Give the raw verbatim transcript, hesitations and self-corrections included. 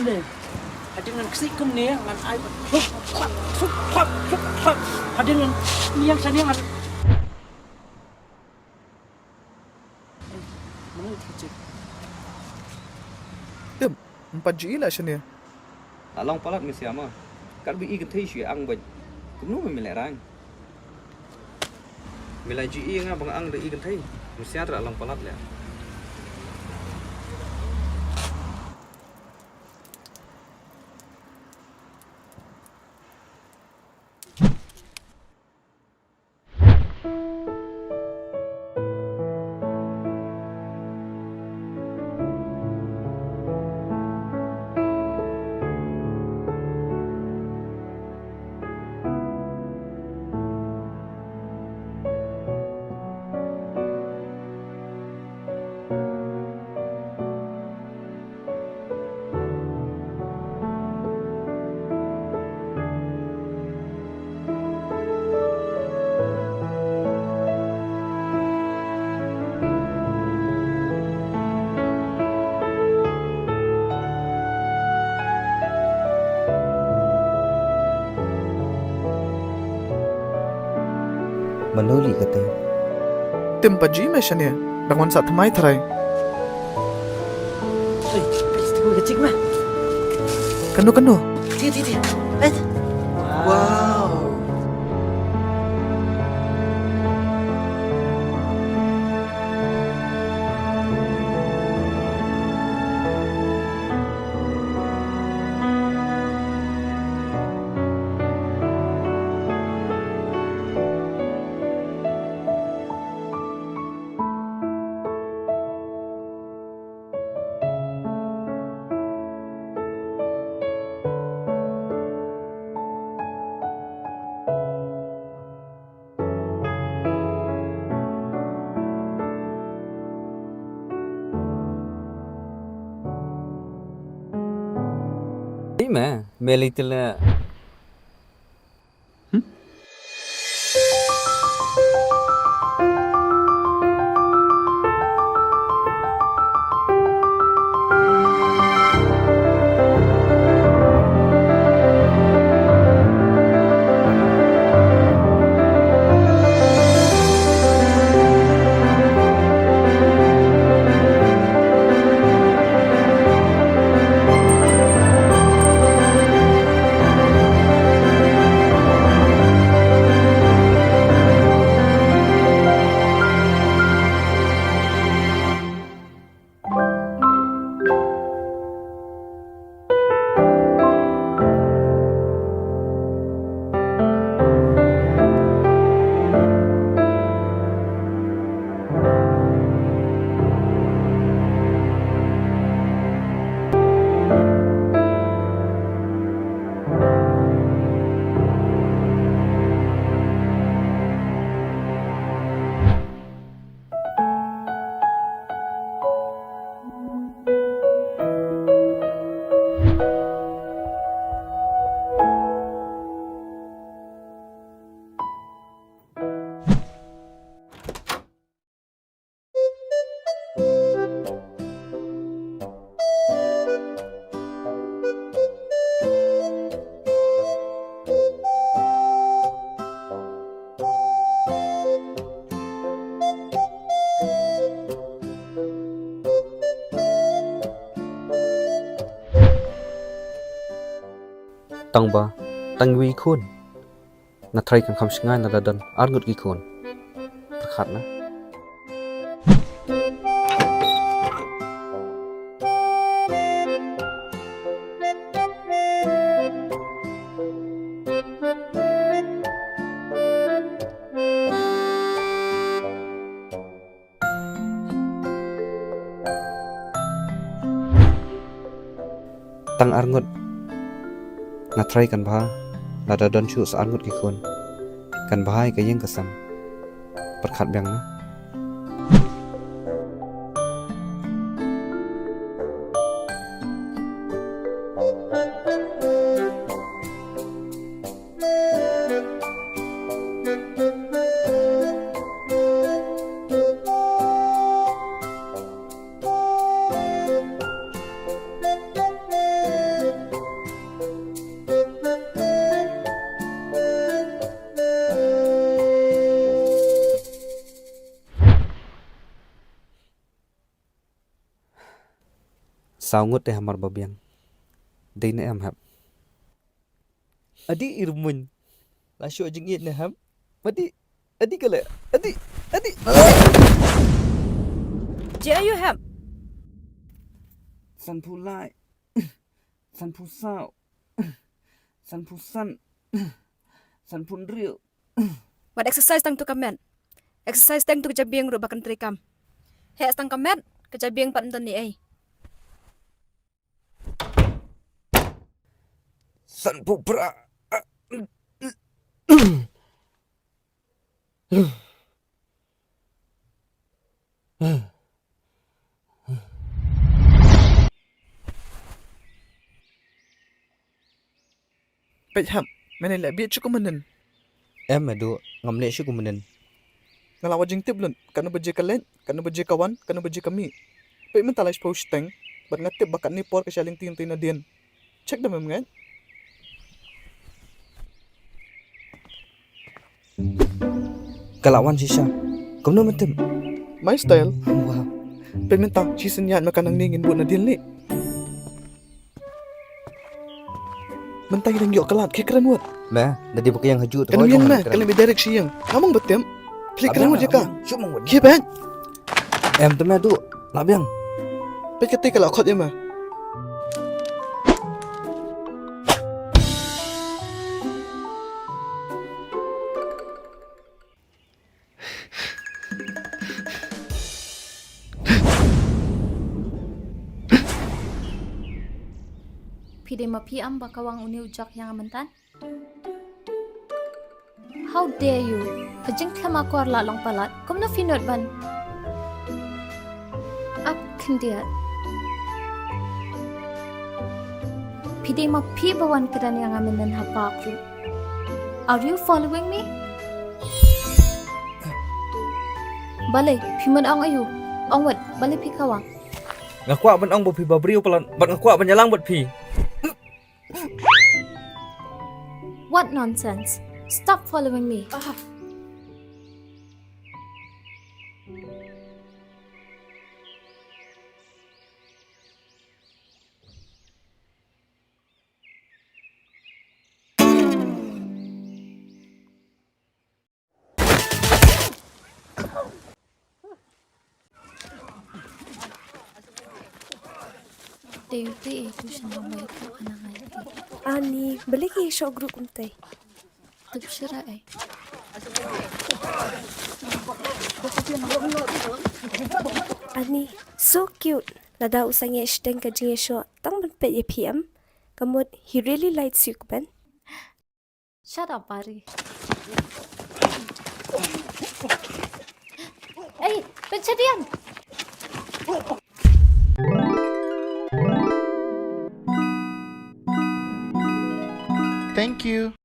Hadien ngan ksih kumne ngan ai. Hadien ngan niang shane ngan. Em, em pat ju i la shane. La long palat me sha ma. Kat ba i kynthei shu ang bad. Kumno me me lehraiñ. Me la ju i nga ba nga ang da i kynthei. Me sha la long palat leh. Mano lih kata? Tim pa ji me shane, dang wan sa thymmai tharai. Ei, please, tunggu kecil mah. Kano, kano? Ti, ti, ti. Eh. Wow. Ime, meli tila. Tang ba, tang wi khun. Nga trai kan kham shngain lada don ar ngut ki khun. Pyrkhat na. Tang ar ngut. Nga trai kan bha, lada don shuh sa ar ngut ki khun. Kan bha ïa ka ïing ka sem. Pyrkhat biang na. Taw ngut te hamar ba biang. Dei ne em hep? Adi irmun. La shu jingit ne hep? Adi, adi kale. Adi, adi. Jia yu hep? Sanphew lai. Sanphew saw. Sanphew san. Sanphew hynriew. Wat exercise tang tu ka met. Exercise tang tu ka jabieng ruh ba kan trei kam. Heh tang ka met, ka jabieng pat ym don ni ei. Sanphew phra. Peit hap, men leh bieit shuh kumne. Em, Edu, ngam leh shuh kumne. Nga la wad jingtip lut, katno baje ka leit, katno baje ka wan, katno baje ka mih. Peit mynta la shiphew shiteng, bad nga tip ba katne por ka shah lynti lynti nadien. Check da mem ngeit. Ka la wan shisha. Kumno mynta? My style. Wow. Peit mynta, shisien ïaid ma ka nangne ngin bud nadien lei. Mynta ngi dang ïoh ka lad, khie kren wad. Me, da dei ba ka ïeng ha juh. Kan ïeng me, kan leit direct sha ïing. Nga mong ba tip. Khie kren wad ïa ka. Khie bad. Em, te me duh. Lah biang. Peit katei ka la khot ïa me. Phi dei ma phi em ba ka wang une u jok ïa nga mynta? How dare you? Ka jingkhlem akor la long palat. Kumno phi nud ban ap khyndiat? Phi dei ma phi ba wan kren ïa nga mynne ha park ruh. Are you following me? Balei phi mut ong aïu? Ong wat, balei phi kawang? Nga kwah ban ong ba phi ba briew palat, bad nga kwah ban ïalang bad phi. What nonsense! Stop following me. Te ute e tu shen ba mai ka ana ngai te. Ani, balei ki shoh group kumtai? Tup shira ai. Ani, so cute. Lada u sangeh shiteng ka jingïashoh tang ban peit ïa phi em. Ka mut he really likes you kmen. Shut up, Pari. Ei, pynshadian. Thank you.